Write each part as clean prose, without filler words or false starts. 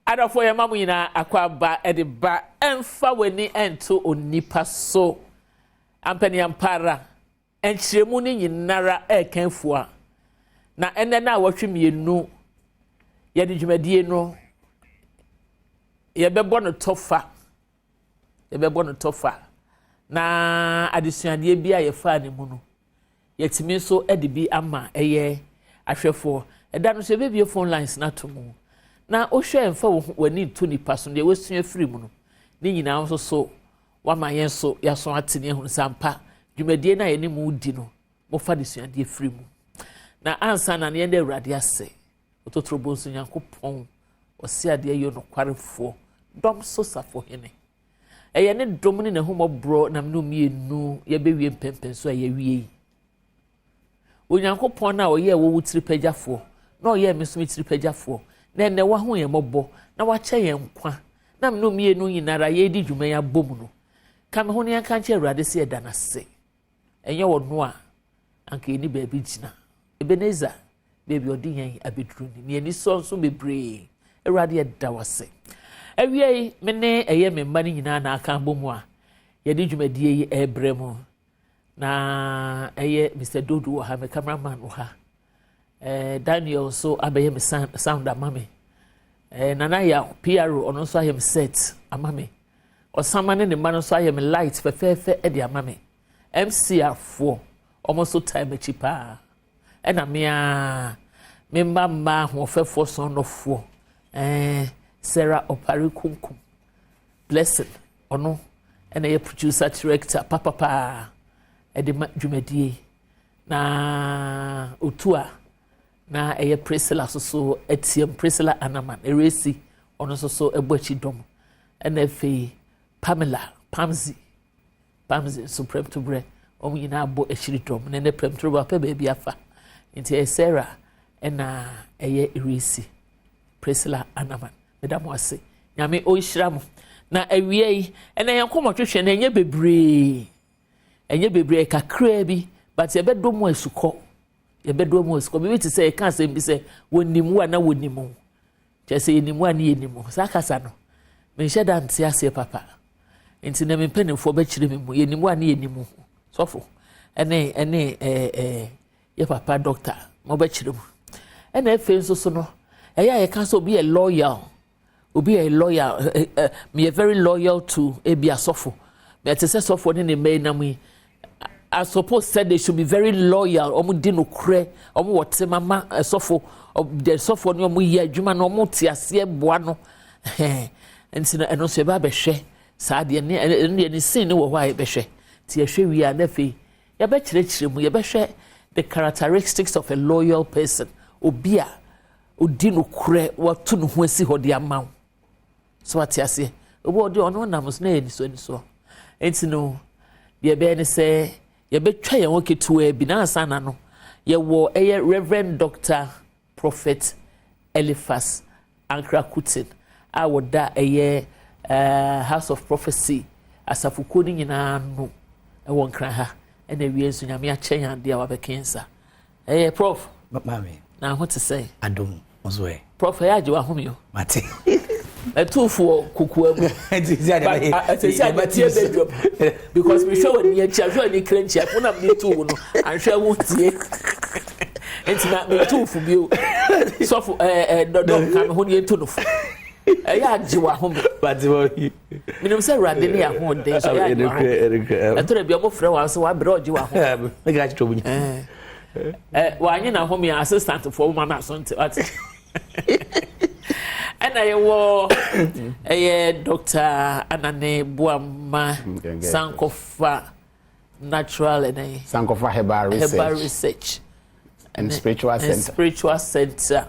Adɔfoɔ, yɛma mo nyinaa akwaaba de ba Ɛmfa w'ani nto onipa so. Ampaniampaara, nkyerɛmu no nyinara ɛreka afua. Na ɛnɛ no a wɔtwe mmienu yɛde dwumadie no yɛbɛbɔ no tɔfa. Yɛbɛbɔ no tɔfa. Na adesuadeɛ bi a yɛfaa ne mu no, yɛtumi nso de bi ama ɛyɛ ahwɛfoɔ. Ɛda no nso yɛbɛbie phone lines no ato mu. Na wohwɛ mfa wo w'ani nto nipa so, deɛ wasua firi mu no, ne nyinaa nso so wama yɛn nso yɛaso ate ne ahunu sɛ ampa dwumadie no a yɛne mu di no, mofa de suadeɛ firi mu. Na ansa na ne yɛn da Awurade ase, Ototorobɔ nso Nyankopɔn, ɔse adeɛ yɛ nokwarefoɔ, dɔm so safohene. Ɛyɛ ne dom ne n'ahummɔborɔ na mene mmienu yɛbɛwie mpɛmpɛn so a yɛawie yi. Onyankopɔn no a ɔyɛɛ wo wo tiripagyafoɔ na ɔyɛɛ me nso me tiripagyafoɔ, na ɛnnɛ wahu yɛn mmɔbɔ na wakyɛ yɛn nkwa na mene mmienu nyinara yɛredi dwuma yi abɔ mu no, ka me ho ne yɛnka nkyerɛ Awurade sɛ yɛda no ase. Ɛnyɛ ɔno a, anka yɛnni baabi gyina. Ebenezer, baabi ɔde yɛn abɛduru ni. Ne ani sɔ nso bebree. Awurade, yɛda wo ase. Awiei, me ne ɛyɛ me mma no nyinaa na aka abɔ mu a yɛde dwumadie yi ɛrebrɛ mu. Na ɛyɛ Mr. Dodo wɔ ha, me cameraman wɔ ha. Daniel nso abɛyɛ me sound ama me. Nana Yaw, PRO, ɔno nso ayɛ me set ama me. Ɔsama ne ne mma no nso ayɛ me light fɛfɛɛfɛ de ama me. MCR foɔ, wɔn nso taa m'akyi paa. Ɛna me ara, me mma mmaa ahoɔfɛfoɔ sɔnnɔfoɔ, Sarah Opare Kunkum, Blessing, ɔno ɛna ɛyɛ producer director papapaa ɛde ma dwumadie yi. Na otu a na ɛyɛ Priscilla soso atiam, Priscilla Anaman Eresi, ɔno nso so ɛbɔ akyi dɔm. Ɛna afei Pamela Pamzi, Pamzi nso prɛmtoberɛ, wɔn nyinaa bɔ akyiri dɔm. Na ɛnɛ prɛmtoberɛ apɛ baabi afa nti ɛyɛ Sarah ɛna ɛyɛ Eresi, Priscilla Anaman. Meda mo ase, Nyame ɔnhyira mo. Na awia yi ɛna yɛn nkɔmmɔ twehwɛ no ɛnyɛ bebree, ɛnyɛ bebree, kakraa bi, but yɛbɛdɔ mu asukɔ, yɛbɛdɔ mu asukɔ. Biribi te sɛ yɛka asɛm bi sɛ wɔnim wo a na wɔnim wo, kyerɛ sɛ yɛnim wo a ne yɛnim wo. Saa kasa no menhyɛ da nte aseɛ papa, nti na me mpanimfoɔ bɛkyerɛ me mu. Yɛnim wo a ne yɛnim wo, sɔfo ɛne ɛɛ ɛɛ yɛ papa doctor mo bɛkyerɛ mu. Ɛna afei nso so no, ɛyɛ a yɛka sɛ obi yɛ loyal, obi yɛ loyal, ɛ ɛ meyɛ very loyal to ebi asɔfo, mɛ te sɛ sɔfo ne ne mma yi nam yi, I suppose said they should be very loyal. Wɔn di nokorɛ, wɔn wɔ te mama ɛsɔfo, de sɔfo ne wɔn yɛ adwuma na wɔn te aseɛ boa no. Ɛhɛn, nti no ɛno nso yɛbɛ abɛhwɛ saa deɛ ne ɛno deɛ ne sin ne wɔ hɔ a yɛbɛhwɛ. Ti yɛhwɛ wie a, na afei yɛbɛkyerɛkyerɛ mu, yɛbɛhwɛ the characteristics of a loyal person, obi a odi nokorɛ, wato ne ho asi hɔ de ama wo. So wate aseɛ, obi a ɔde ɔno nam so na yɛ nisoɔ nisoɔ. Nti no deɛ ɛbɛyɛ ne sɛ yɛbɛtwa yɛn ho ketewa bi na ansa na no yɛwɔ ɛyɛ Reverend Doctor Prophet Eliphas Ankra Kutin a wɔda ɛyɛ House of Prophecy asafokuo no nyinaa no ɛwɔ Nkran ha. Ɛna awie nso Nyame akyɛ yɛn adeɛ a wabɛka nsa ɛyɛ Prof. Maame. Na ho te sɛ? Adom nso ɛ. Prof, ɛyɛ agye wahome o. Mate. Ɛtuufoɔ kokoa mu. Ɛsɛ sɛ tie bɛdwam because mehwɛ w'ani akyi, ahwɛ w'ani kra nkyi afo na mede tuu wo no anhwɛ wo tie, nti na metu fo bio. Sɔfo ɛɛ ɛɛ dɔdɔ ka me ho ne yɛntu no fo. Ɛyɛ agye wahome. Mate mami. Menim sɛ Awurade ne yɛahoɔden so ɛyɛ agye wahome. Ɛtɔrɔ bi ɔmo frɛ wɔn sɛ wabrɛ, ɔgye wahome. Meka kyerɛ mu nyinaa. Wanye n'ahome a, assistant foɔ mo ma no aso nte wate. Ɛna yɛwɔ ɛyɛ Dr. Anane Boama, Sankɔfa Natural ɛnɛ Sankɔfa Herbal Research. Herbal Research and Spiritual and Center. Spiritual Center.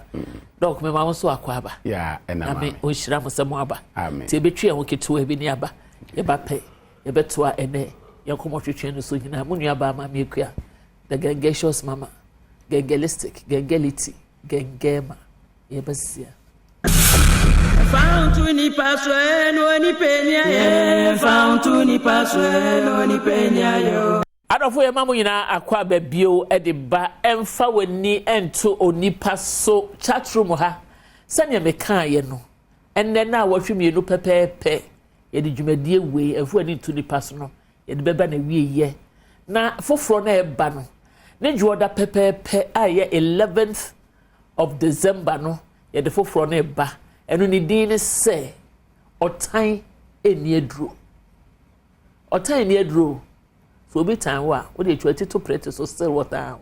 Doc, mema wo nso akɔ aba. Yeah, ɛna Nyame maame. ɔnhyira mo sɛ mo aba. Amen. Nti yɛbɛtwi yɛn ho ketewa bi ne aba, yɛba pɛ yɛbɛtoa ɛnɛ yɛn nkɔmmɔ twetwe no so nyinaa. Mo nua baa Maame Akua, the gengesious mama, gengelistic, gengelity, gengema, yɛbɛsia. Found nipa so no nipa ni aye. Found nipa so no nipa ni aye. Adɔfo, yɛma mo nyinaa akɔ aba bio de ba Ɛmfa w'ani nto onipa so chatroom ha. Sɛnea mekaeɛ no, Ɛnnɛ naawɔtwe mmienu pɛpɛɛpɛ, yɛde dwumadie wei, Ɛmfa W'ani Nto Nnipa So no, yɛde bɛba n'awieeɛ. Na foforɔ no a ɛba no, ne dwoɔda pɛpɛɛpɛ a ɛyɛ 11th of December no, yɛde foforɔ no reba. Ɛno ne din ne sɛ, Ɔtan Nni Aduro. Ɔtan nni aduro o. Sɛ obi tan wo a, wode atwa ti to prɛte so still wɔtan wo.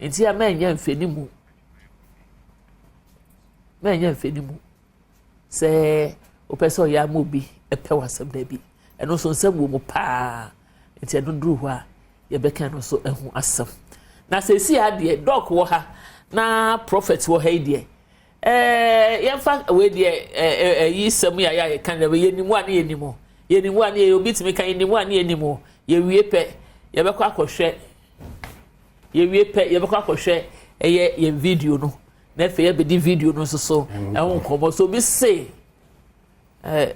Nti a mɛnyɛ mfɛnimu. Mɛnyɛ mfɛnimu. Sɛ wopɛ sɛ ɔyɛ ama obi ɛpɛ w'asɛm daabi. Ɛno nso nsɛm wɔ mu paa. Nti ɛno duru hɔ a yɛbɛka ɛno nso ɛho asɛm. Na sɛsi adeɛ dɔk wɔ ha na prɔfɛt wɔ ha yi deɛ Ɛɛ yɛmfa wei deɛ ɛɛ ɛyi sɛm yɛ a yɛka no yɛnim a ne yɛnim yɛnim a ne yɛ obi tumi ka yɛnim a ne yɛnim yɛwie pɛ yɛbɛkɔ akɔhwɛ yɛwie pɛ yɛbɛkɔ akɔhwɛ ɛyɛ yɛn video no na afei yɛbɛdi video no nso so ɛho nkɔmmɔ so obi se ɛɛ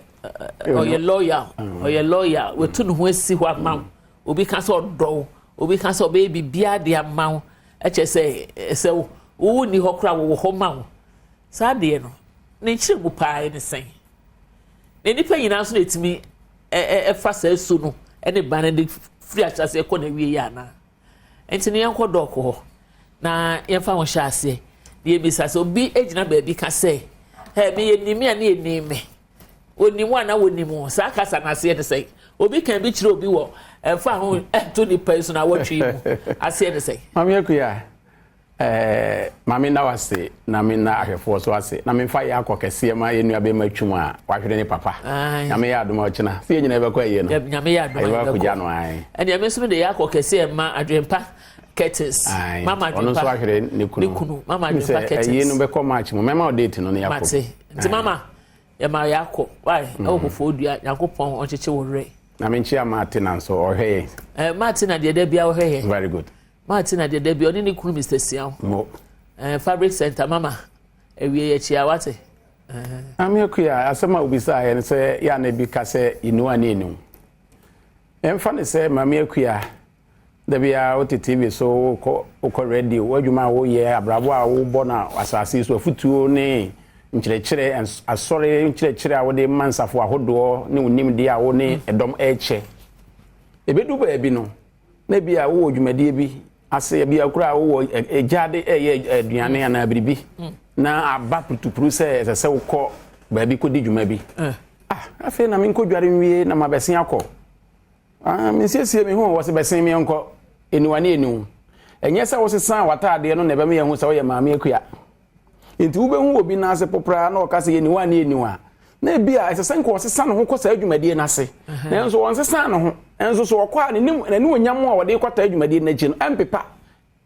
ɔyɛ lawyer ɔyɛ lawyer watu ne ho asi hɔ ama wo obi ka sɛ ɔdɔ wo obi ka sɛ ɔbɛyɛ biribiara de ama wo ɛkyɛ sɛ sɛ wo nni hɔ koraa wɔwɔ hɔ ma wo saa adeɛ no ne nkyerɛ mu paa ne sɛn na nnipa nyinaa nso na ɛtumi ɛfa saa su no ɛne ba no de firi ahyɛaseɛ kɔ na wie yɛ anaa nti no yɛnkɔ Doc hɔ na yɛmfa ho hyɛ aseɛ na yɛbisa sɛ obi gyina baabi ka sɛ ɛ meyɛ nimi a ne yɛ me onim a na wɔnim wo saa kasa no aseɛ ne sɛn obi kan bi kyerɛ obi wɔ ɛmfa ho ɛto nipa yi so na wɔtwe mu aseɛ ne sɛn. Maame Akua, ɛɛ maame nna wase na me nna ahwɛfoɔ so ase na memfa yɛ akɔ kɛseɛ ma yɛn nua bɛrima twum a wahwere ne papa. Nyame yɛ adom a ɔkyena sɛ yɛn nyinaa yɛbɛkɔ ayie no. Nyame yɛ adom a yɛbɛkɔ akɔgya no ae. Ɛnea me nso mede yɛ akɔ kɛseɛ ma adwempa curtains. Mama adwempa. Ɔno nso ahwere ne kunu. Ne kunu mama adwempa curtains. Ayie no bɛkɔ March mu mɛma wo date no ne yɛakɔ. Mate nti mama yɛma yɛakɔ why ɛwɔ kɔfɔɔ dua Nyankopɔn ɔnkyekye wo werɛ. Na menkyia Martina nso ɔhwɛ yɛn. Eh, Martina deɛ da bia ɔhwɛ yɛn. Very good. Martina deɛ da bia ɔne ne kunu Mr. Siaw. Mo. Eh, fabric center mama awie yɛkyia wate. Eh. Maame Akua, asɛm a wobisaa yɛn sɛ yɛ a na ebi ka sɛ inu a ne enu. Yɛmfa no sɛ Maame Akua, da biara wote TV so, wokɔ wokɔ radio, w'adwuma a woyɛ, abrabɔ a wobɔ no asase so, afutuo ne nkyerɛkyerɛ, asɔre nkyerɛkyerɛ a wode ma nsafo ahodoɔ ne wo nimdeɛ a wo ne ɛdɔm ɛrekyɛ. Ebedu baabi no, na ebi a wowɔ dwumadie bi ase, ebi a koraa wowɔ gyaade ɛyɛ aduane anaa biribi, na aba putupuru sɛ ɛsɛ sɛ wokɔ baabi kɔdi dwuma bi. Ah, afei na menkɔdware nwie na mabɛsen akɔ. Ah, mensiesie me ho wɔ sɛ bɛsen me nkɔ. Eniwa ne eniw. Ɛnyɛ sɛ wosesaa w'ataadeɛ no na ɛbɛma yɛahu sɛ woyɛ maame akua. Enti wobɛhu obi nan ase popraa na ɔka sɛ yɛniwa ne yɛniwa. Na ebi a ɛsɛ sɛ nka ɔsesa ne ho kɔ saa dwumadie no ase. Nanso ɔnsesa ne ho. Nanso so ɔkɔ a n'animuonyam a ɔde kɔtaa dwumadie no akyi no ɛmpepa.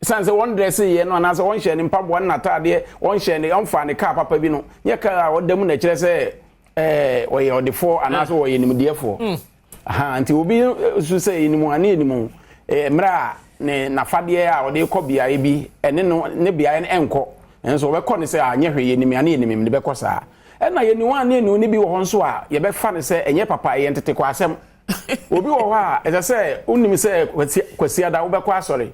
Esiane sɛ wɔndrɛse yɛ no anaasɛ wɔnhyɛɛ ne mpaboa ne n'ataadeɛ, wɔnhyɛɛ ne wɔmfaa ne kaa papa bi no, nyɛ kaa a ɔda mu na ɛkyerɛ sɛ ɛɛ ɔyɛ ɔdefoɔ anaasɛ ɔyɛ nimdeɛfoɔ. Mm. Aha, nti obi su sɛ yɛnim a ne yɛnim eh, mmerɛ a ne n'afadeɛ a ɔde kɔ beaeɛ bi ɛne no ne beaeɛ no ɛnkɔ nso ɔbɛkɔ ne sɛ anyɛ hwee yɛnim a ne yɛnim de bɛkɔ saa. Ɛna yɛnim a ne yɛnim no bi wɔ hɔ nso a yɛbɛfa no sɛ ɛnyɛ papa ɛyɛ ntetekɔ asɛm. Obi wɔ hɔ a ɛsɛ sɛ wonim sɛ Kwasiada wobɛkɔ asɔre.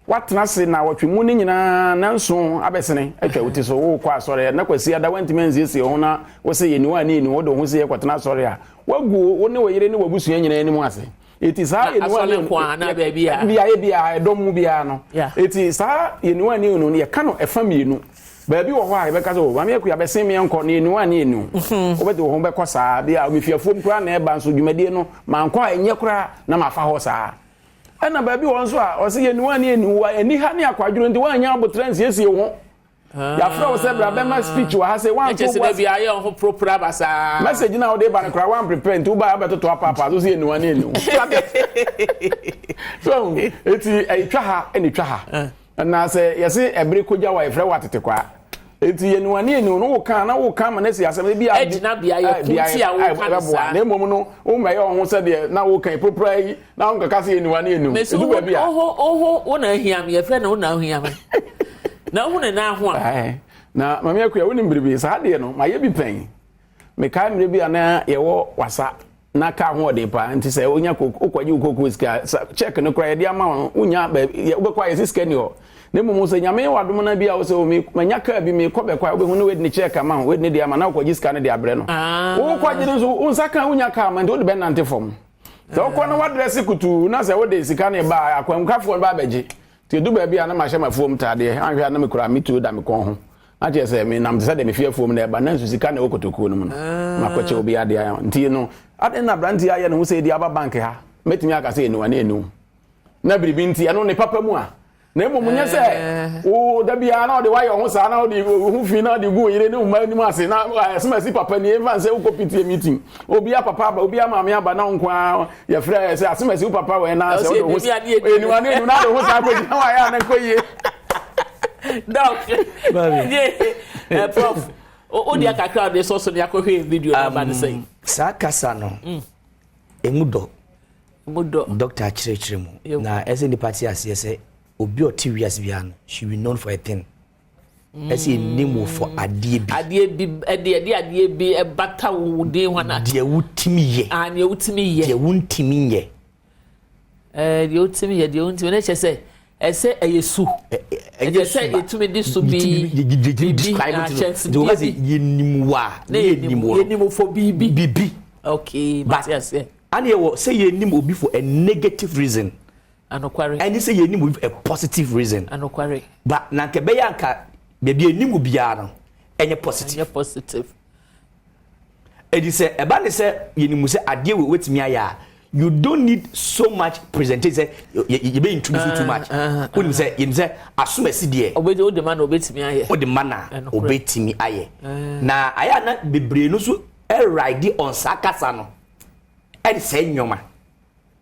Woatena ase naawɔtwe mu no nyinaa nanson abɛsene atwa wo ti so wokɔ asɔre na Kwasiada woantumi ansiesie wo ho na wo se yɛni wo a ne yɛni wo wode wo ho sɛ yɛkɔtena asɔre a woagu wo ne wo yere ne w'abusua nyinaa anim ase. Eti saa yɛni wo a ne beaeɛ biara ɛdɔm mu biara no. Eti saa yɛni wo a ne yɛni wo no yɛka no ɛfa mmienu. Baabi wɔ hɔ a yɛbɛka sɛ, oh, Maame Akua, bɛsen me nkɔ, na yɛnni wo a ne yɛnni wo. Wobɛde wo ho bɛkɔ saa. Bi a mefi afuom koraa na ɛba nso dwumadie no, mankɔ a ɛnyɛ koraa na mafa hɔ saa. Ɛna baabi wɔ hɔ nso a, ɔse yɛnni wo a ne yɛnni wo. Ani ha ne akwadworɔ nti woannya aboterɛ ansiesie wo ho. Yɛafrɛ wo sɛ bra bɛma speech wɔ ha sɛ woanto wo bo ase. Ayɛ wo ho propra basaa. Message no a wode ba no koraa woamprepare nti wobaeɛ wobɛtoto apaapaa so sɛ yɛnni wo a ne yɛnni wo. So, eti ɛtwa ha ɛna ɛtwa ha. Na sɛ yɛse ɛbere kogya wa yɛfrɛ wo atetekwaa. Enti yɛniwa ne yɛniw no woka na woka ma no asi asɛm ebi a Ɛgyina beaeɛ ko nti a woka no saa. Na mmom no wommɛyɛ wo ho sɛdeɛ na woka yi popra yi na wonkaka sɛ yɛniwa ne yɛniw. Mesi Ɛdu wo baabi a. wo ho wo na ahia me yɛfrɛ no wo na ahia me. Na wohu ne nan ho a. Na Maame Akua wonim biribi saa deɛ no mayɛ bi pɛn. Mekae mmerɛ bi a na yɛwɔ wasa na kaa ho ɔden paa nti sɛ wonya koko wokɔgye wo koko sika check no koraa yɛde ama wo no wonya baabi wobɛkɔ a yɛsi sika ni hɔ. Na mmom sɛ Nyame yɛ w'adom na bi a wo sɛ, oh, me, manya kaa bi, meekɔ bɛkɔ a, wobɛhu ne wadi ne kyɛɛk ama wo, wadi ne deɛ ama na wokɔgye sika no de abrɛ no. Ah. Wokɔgye no nso, wo nsa ka wonya kaa ma nti wode bɛnante fam. Sɛ wokɔ na woadrɛse kutuu na sɛ wode sika no ba a, akwanmukafoɔ no ba abɛgye. Nti ɛdu baabi a na mahyɛ m'afuom taadeɛ, anhwɛ a na mekura me tuo da me kɔn ho. Na kyerɛ sɛ menam te sɛ deɛ mefi afuom na ɛba, nanso sika na ɛwɔ kotokuo no mu no. Ah. Makɔkyɛ obi adeɛ ayɛ. Nti no, adɛn na aberanteɛ ayɛ ne ho sɛ ɛdi aba bank ha? Mɛtumi aka sɛ ɛniwa ne ɛniw. Na biribi nti, ɛno ne papa mu a, na mmom nyɛ sɛ eh. wo da biara na ɔde wayɛ ho saa na ɔde ho fi na ɔde gu oyere ne mma anim ase na ɛsɛm asi papa ni ɛmfa sɛ wokɔ PTA meeting obi a papa aba obi a maame aba na nko ara yɛfrɛ sɛ asɛm asi wo papa wɔ na sɛ wode ho ɛnu ano ɛnu na ɔde ho saa kɔgyina hɔ ayɛ a na nkɔ yie. Doc, eh, prof, o deɛ kakra ɔde sɔ so ne akɔhwɛ video na ba ne sɛn. Saa kasa no, emu dɔ. Mu dɔ. Doctor akyerɛkyerɛ mu. Na ɛsɛ nipa te aseɛ sɛ obi a ɔte wiase biara no should be known for a thing. Ɛsɛ yɛnim wo for adeɛ bi. Adeɛ bi ɛde ɛde adeɛ bi ɛbata wo din ho ana. Deɛ wotumi yɛ. Ah deɛ wotumi yɛ. Deɛ wontumi nyɛ. Ɛɛ deɛ wotumi yɛ deɛ wontumi ne kyɛ sɛ ɛsɛ ɛyɛ su. Ɛyɛ sɛ yɛtumi de su bi. Biribi akyɛnsedeɛ bi. Yɛnim wo a. Ne yɛnim wo. Yɛnim wo for biribi. Biribi. Okay mate aseɛ. Ana yɛwɔ sɛ yɛnim obi for a negative reason. Anokware. Ɛne sɛ yɛnim obi for a positive reason. Anokware. Ba na nka ɛbɛyɛ anka baabi a yɛnim obiara no ɛnyɛ positive. Ɛnyɛ positive. Ɛdi sɛ ɛba ne sɛ yɛnim sɛ adeɛ wɔ wetumi ayɛ a you don't need so much presentation sɛ yɛbɛ introduce you too much. Wonim sɛ yɛnim sɛ asomasi deɛ. Obedi o de ma na obetumi ayɛ. O de ma na obetumi ayɛ. Na ayɛ a na bebree no nso ɛride on saa kasa no. Ɛde sɛe nneɛma.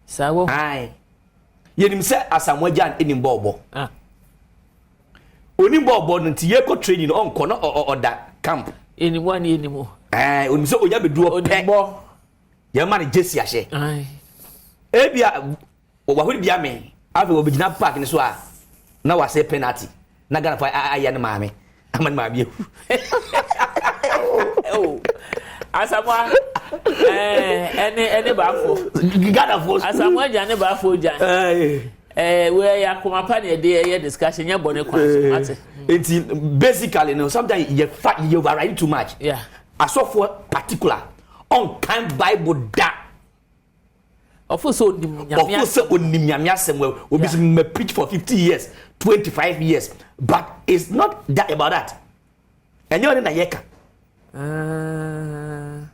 Saa wɔ. Ae. Yɛnim sɛ Asamoah Gyan nim bɔɔl bɔ. Ah. Onim bɔɔl bɔ no nti yɛkɔ training no ɔnkɔ na ɔda camp. Yɛnim wa ne yɛnim o. Ɛɛ onim sɛ onya bɛdu ɔpɛ. Onim bɔ. Yɛma no gyesi ahyɛ. Ae. Ebia Wahuri bia me afei wɔbɛgyina park no so a na wasɛ penalty na Ghanafoɔ ayɛ ne maame ama ne maame awu. Asamoah ɛne ɛne baafo. Ghanafoɔ. Asamoah gya ne baafo gya. Ɛɛ wei yɛ akoma pa na yɛde ɛyɛ discussion nyɛ bɔ ne kwan so ate. Nti basically no sometimes yɛ fa yɛ override too much. Yeah. Asɔfoɔ particular ɔnkan Bible da. Ɔfo sɛ onim nyame asɛm. Ɔfo sɛ onim nyame asɛm. Well, obi sɛ ma preach for 50 years, 25 years, but it's not that about that. Ɛnyɛ ɔne na yɛka. Ah.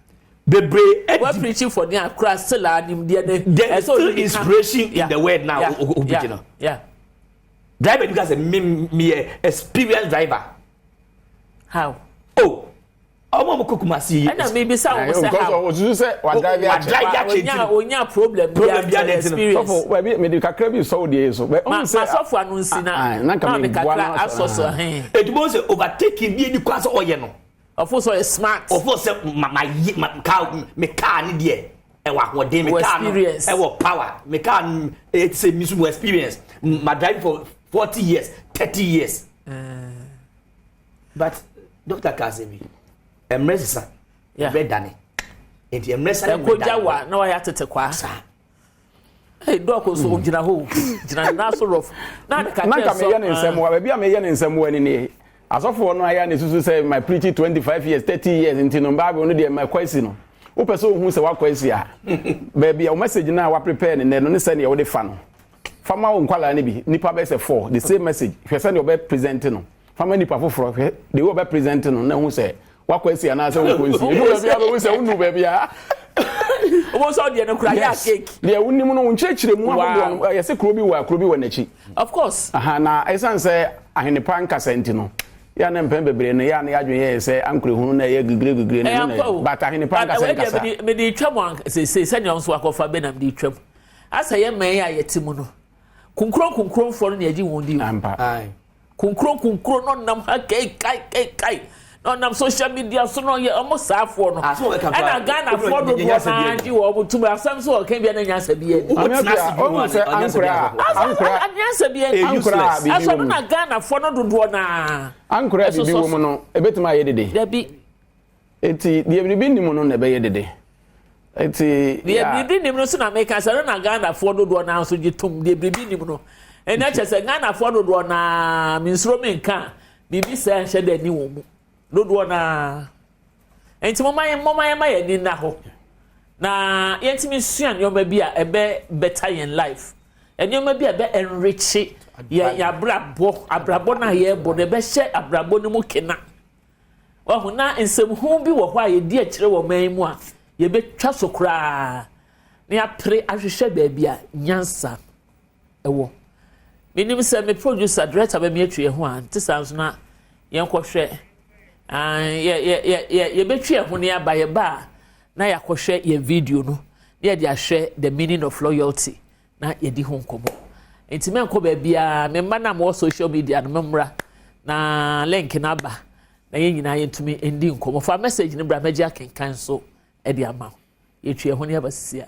Bebree ɛdi. Wọ́n preaching for ní akora still a nimdeɛ ne. There is still inspiration in the word now. O preaching no. Driver bi ka sɛ me me yɛ experienced driver. How? Oh. Ɔmo a ɔmo kɔ Kumasi yi. Ɛna mi bisa wɔn sɛ how. Osusu sɛ wa drive akyɛ. Wa drive akyɛ nti. Onya problem bi a experience. Sɔfo baabi mi de kakra bi sɔw deɛ yi so. Ma ma sɔfo ano nsi na. Na nka mi bua na asɔ so hɛn. Edwuma sɛ overtaking bi eni kwan sɛ ɔyɛ no. Ɔfo sɛ ɔyɛ smart. Ɔfo sɛ ma ma yi ma kaa me kaa ne deɛ ɛwɔ ahoɔden me kaa no ɛwɔ power me kaa no ɛti sɛ mi so wɔ experience ma drive for 40 years, 30 years. But doctor ka asɛm bi, mmerɛ sesa, mmerɛ dane. Nti mmerɛ sa ne mmerɛ dane. Ɛkɔgya wa na wayɛ atete kwaa. Saa. Hey, dɔk nso ogyina hɔ gyina ne nan so rɔf. Na nka meyɛ ne nsɛm wa baabi a meyɛ ne nsɛm wa ni nie. Asɔfoɔ no ayɛ ne susu sɛ my preach 25 years, 30 years nti no Bible no deɛ makɔ asi no. Wopɛ sɛ ohu sɛ wakɔ asi a, baabi a wo message no a wa prepare ne nnɛ no ne sɛdeɛ wode fa no. Fa ma wo nkwalaa no bi, nipa bɛyɛ sɛ four, the same message. Hwɛ sɛdeɛ ɔbɛ present no. Fama nipa foforɔ hwɛ de wo bɛ present no na hu sɛ wakɔ asi anaasɛ wokɔ nsi. Edu baabi a bɛhu sɛ wonu baabi a. Wọ́n sọ deɛ no kura yɛ a cake. Deɛ wonim no nkyerɛkyerɛ mu ahodoɔ no yɛsɛ kuro bi wɔ kuro bi wɔ n'akyi. Of course. Aha na ɛsan sɛ ahenepa nkasa nti no yɛ ne mpɛn bebree no yɛ ne yɛadwene yɛ sɛ ankorɛ hunu na ɛyɛ gigire gigire no na but ahenepa nkasa nkasa. Mede twam sese sɛnea ɔnso akɔfa bɛ na mede twam. Asa yɛ mmɛn a yɛte mu no. Kunkuro kunkuronfoɔ no na yɛgye wɔn di o. Ampa. Kunkuro kunkuro no nam ha kai kai kai kai na ɔnam social media so na ɔyɛ ɔmo saafoɔ no ɛna Ghanafoɔ dodoɔ naa gye wɔn mo tum asɛm so ɔka bia na nyansa bi ani. Ɔmo sɛ ankora ankora nyansa bi ani. Ankora bibi ɛsɔ no na Ghanafoɔ no dodoɔ naa. Ankora bibi wɔ mu no ebetumi ayɛ dede. Dabi. Eti deɛ biribi nim no na ɛbɛyɛ dede. Eti. Deɛ biribi nim no so na meka sɛ no na Ghanafoɔ dodoɔ naa nso gye tum deɛ biribi nim no. Ɛnna kyerɛ sɛ Ghanafoɔ dodoɔ naa, mensuro menka a, biribi saa nhyɛ da ni wɔn mu dodoɔ naa. Nti momma yɛn momma yɛn ma yɛn ani nna hɔ na yɛntumi nsua nneɛma bi a ɛbɛ better yɛn life, nneɛma bi a ɛbɛ enrich yɛn yɛn abrabɔ, abrabɔ no a yɛrebɔ no, ɛbɛhyɛ abrabɔ no mu kena. Wahu na nsɛmhu bi wɔ hɔ a yɛdi akyire wɔ man yi mu a yɛbɛtwa so koraa na yɛapere ahwehwɛ baabi a nyansa ɛwɔ. Menim sɛ me producer, director bɛmi atwi yɛn ho a nte saa nso na yɛnkɔhwɛ yɛ yɛ yɛ yɛbɛtwi yɛn ho ne aba. Yɛba a na yɛakɔhwɛ yɛn video no na yɛde ahwɛ the meaning of loyalty na yɛdi ho nkɔmmɔ. Nti mɛnkɔ baabiara, me mma na mowɔ social media no, memmra na link no aba na yɛn nyinaa yɛntumi ndi nkɔmmɔ. Fa message no bra, mɛgye akenkan so de ama wo. Yɛtwi yɛn ho ne aba sisi a.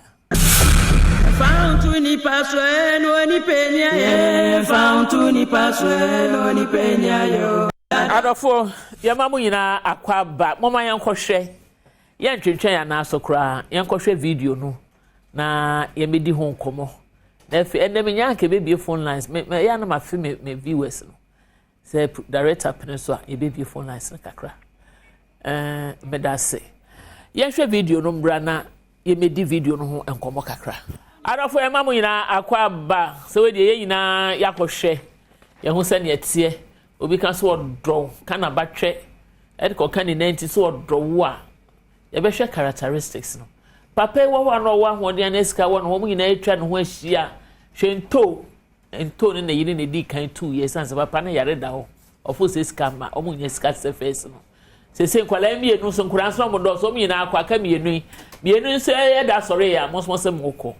Fa nipa so no nipa ni ayɛ, fa nipa so no nipa ni ayɛ. Adɔfoɔ, yɛma mo nyinaa akɔ aba. Moma yɛnkɔhwɛ, yɛntwentwɛn yɛn anan so koraa, yɛnkɔhwɛ video no na yɛmɛdi ho nkɔmmɔ. Na afei ɛnɛ menya anka yɛbɛbie phone lines. Me me ɛyɛ anam afe me viewers no sɛ director pene so a, yɛbɛbie phone lines no kakra. Meda ase. Yɛnhwɛ video no mbra na yɛmɛdi video no ho nkɔmmɔ kakra. Adɔfo, yɛma mo nyinaa akɔ aba. Sɛ wɔdeɛ yɛn nyinaa yɛakɔhwɛ yɛn ho sɛnea ɛteɛ. Obi ka so ɔdɔ ka na batwɛ ɛde kɔka ne nan ti so ɔdɔ wo a, yɛbɛhwɛ characteristics no. Papa yi wɔ hɔ a na ɔwɔ ahoɔden ne sika wɔ no, wɔn nyinaa atwa ne ho ahyia. Hwɛ, ntoo ntoo ne na yiri na edi kan tu yɛ san sɛ papa no yare da hɔ, ɔfo sɛ sika ma wɔn nyɛ sika sɛ fɛs no sese. Nkwadaa mmienu nso, nkwadaa nso wɔn dɔɔso, wɔn nyinaa akɔ aka mmienu yi. Mmienu nso ɛyɛ da asɔre yɛ a mo nso sɛ mo kɔ.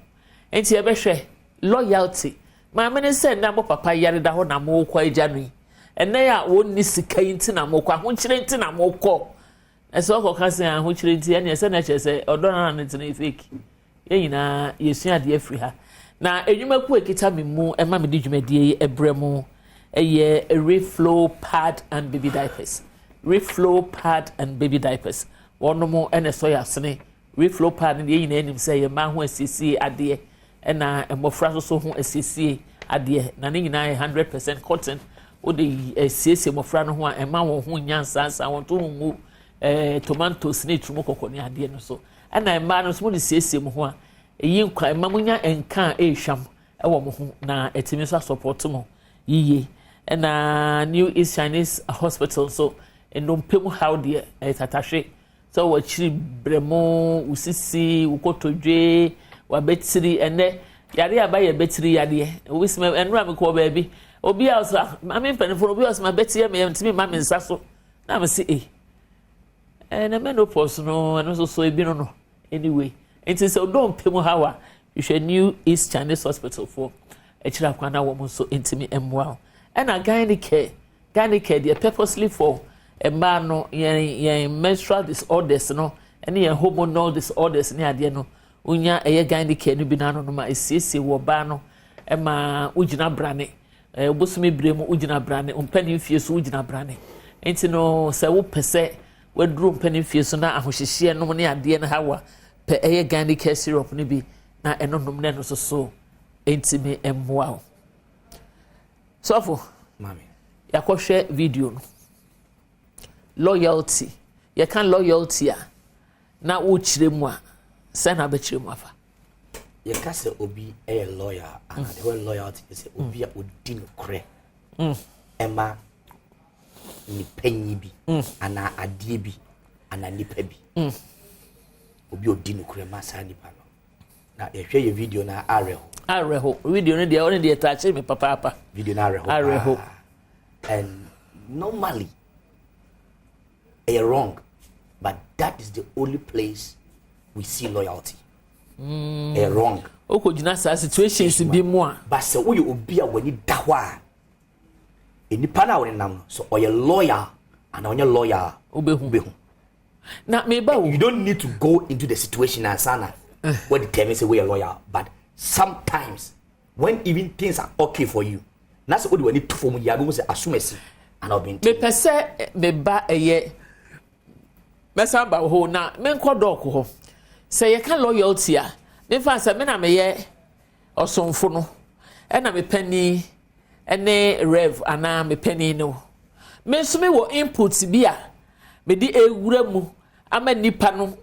Nti yɛbɛhwɛ loyalty. Maame ne sɛ nna mo papa yare da hɔ na mo kɔ agya no yi, ɛnɛ a wɔnni sika yi nti na mo kɔ, ahokyere nti na mo kɔ. Ɛsɛ ɔkɔka sɛ ahokyere nti ɛne ɛsɛ na kyerɛ sɛ ɔdɔ na ne tena fake. Yɛn nyinaa yɛsua adeɛ afiri ha. Na enwumakuo ekita mi mu ɛma mi di dwumadie yi ɛbrɛ mu ɛyɛ Reflow Pad and Baby Diapers. Reflow Pad and Baby Diapers, wɔnom ɛna ɛsɔ yɛ asene. Reflow pad no deɛ, yɛn nyinaa anim sɛ yɛ mmaa ho asiesie adeɛ ɛna mmɔfra nso so ho asiesie adeɛ, na ne nyinaa yɛ 100% cotton. Wode asiesie mmɔfra no ho a, ɛma wɔn ho nya nsansan, wɔn to ho ngu tomatoes ne etumu kɔkɔ ne adeɛ no so. Ɛna mmaa no nso, mo de siesie mo ho a, eyi nkwa mma mo nya nka a ɛrehwam ɛwɔ mo ho na ɛtumi nso asɔpɔto mo yie. Ɛna New East Chinese Hospital nso, nnompe mu haw deɛ, ɛyɛ tatahwe sɛ wɔ akyiri brɛmo, wo sisi, wo kotodwe, wabɛtiri. Ɛnɛ yare aba yɛ bɛtiri yadeɛ. Obi sɛ ɛnura mi kɔ baabi, obi a ɔsɛ maame mpanimfoɔ, obi a ɔsɛ ma bɛtiri yɛ mɛ ntumi ma mi nsa so na mi si na menopause no, ɛno nso so ebi no. Anyway, nti sɛ ɔdɔ mpɛ mu ha wa hwehwɛ New East Chinese Hospital foɔ akyire akwan na wɔn nso ntumi mmoa wo. Ɛna Gynecare. Gynecare deɛ, purposely for mmaa no, yɛn menstrual disorders no ɛne yɛn hormonal disorders ne adeɛ no, wonya ɛyɛ Gynecare no bi n'ano no ma esiesie wɔ ɔbaa no, ɛma wogyina brane bosomi bere mu, wogyina brane mpanin fie so, wogyina brane. Nti no sɛ wopɛ sɛ waduru mpanin fie so na ahohyehyeɛ nom ne adeɛ no ha wa pɛ ɛyɛ Gynecare syrup no bi na ɛno nom na ɛno nso so ntumi mmoa wo. Sɔfo, yɛakɔhwɛ video no. Loyalty, yɛka loyalty a, na wokyerɛ mu a, sɛ na abɛkyerɛ mu afa? Yɛka sɛ obi yɛ loyal ana, the word loyalty is sɛ obi a odi nokorɛ ɛma nipa nyi bi anaa adeɛ bi anaa nipa bi. Obi a odi nokorɛ ma saa nipa no. Na yɛhwɛ yɛ video na awerɛho. Awerɛho. Video no deɛ, ɔno deɛ taakye me papaapa. Video no awerɛho. Awerɛho. Paa. And normally ɛyɛ wrong, but that is the only place we see loyalty. Ɛyɛ wrong. Wokɔgyina saa situations bi mu a. But sɛ woyɛ obi a w'ani da hɔ a, nipa no a wɔne nam no so, ɔyɛ loyal anaa ɔnyɛ loyal a, wobɛhu. Wobɛhu. Na meba wo. You don't need to go into the situation ansa na what determine sɛ woyɛ loyal, but sometimes when even things are okay for you na sɛ wode w'ani to fam yi a, bɛhu sɛ asom asi anaa ɔbɛnti. Mepɛ sɛ meba ɛyɛ mɛsan ba hɔ na menkɔ Doc hɔ. Sɛ yɛka loyalty a, memfa sɛ me na meyɛ ɔsomfo no ɛna mepɛ ni. ne Rev anaa me panin no. Me nso mewɔ input bi a mede ewura mu ama nipa no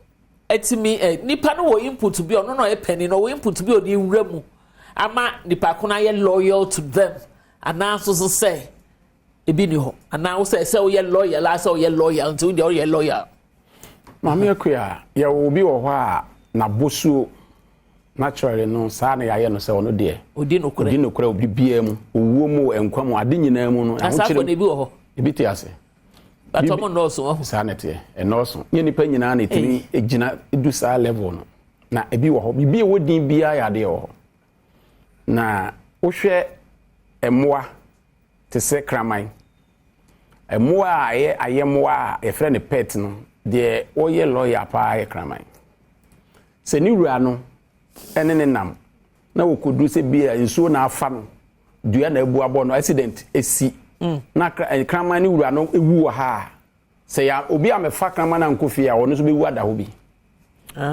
atumi ɛ nipa no wɔ input bi, ɔno na ɔyɛ panin no, ɔwɔ input bi a ɔde ewura mu ama nipa ko no ayɛ loyal to them, anaa nso so sɛ ebi ni hɔ, anaa wosɛ sɛ woyɛ loyal a, sɛ woyɛ loyal nti wodeɛ woyɛ loyal. Maame Akua, yɛwɔ obi wɔ hɔ a n'abosuo naturally no, saa na yɛayɛ no sɛ ɔno deɛ odi nokorɛ. Odi nokorɛ obi biara mu, owuo mu, nkwa mu, ade nyinaa mu no. Na saa afɔ na ebi wɔ hɔ. Ebi te ase. But ɔmo nnɔɔso wɔ ho. Saa na ɛteɛ, ɛnɔɔso nyɛ nipa nyinaa na ɛtumi gyina du saa level no, na ebi wɔ hɔ. Biribi a ɛwɔ din biara yɛ adeɛ wɔ hɔ. Na wohwɛ mmoa te sɛ kraman, mmoa a ɛyɛ ayɛmmoa a yɛfrɛ no pet no deɛ, wɔyɛ loyal paa yɛ kraman. Sɛ ne wura no ɛne ne nam na wɔkɔduru sɛ bi a nsuo na afa no, dua na abu abɔ no, accident esi na kraman ne wura no ewu wɔ ha a, sɛ ya obi a mɛfa kraman na nkɔ fie a, ɔno nso bɛwu ada hɔ bi.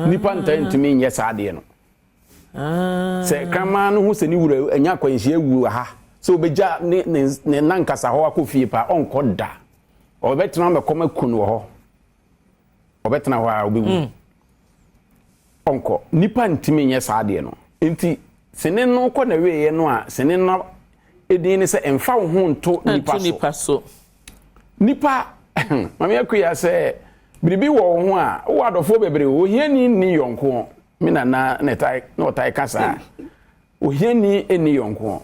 Nipa ntaa ntumi nyɛ saa adeɛ no. Sɛ kraman no ho sɛ ne wura anya akwanhyia wu wɔ ha, sɛ obɛgya ne nankasa hɔ akɔ fie paa, ɔnkɔ da. Ɔbɛtena mɛkɔm aku no wɔ hɔ, ɔbɛtena hɔ a ɔbɛwu, ɔnkɔ. Nipa ntumi nyɛ saa adeɛ no. Nti sene no kɔ na wieɛ no a, sene no edin ne sɛ mfa wo ho nto nipa nto so. Nipa so. Nipa, Maame Akuya, sɛ biribi wɔ wo ho a, wowɔ adɔfoɔ bebree. Ohiani nni yɔnko. Me nana na ɛtae na ɔtae ka saa, ohiani nni yɔnko.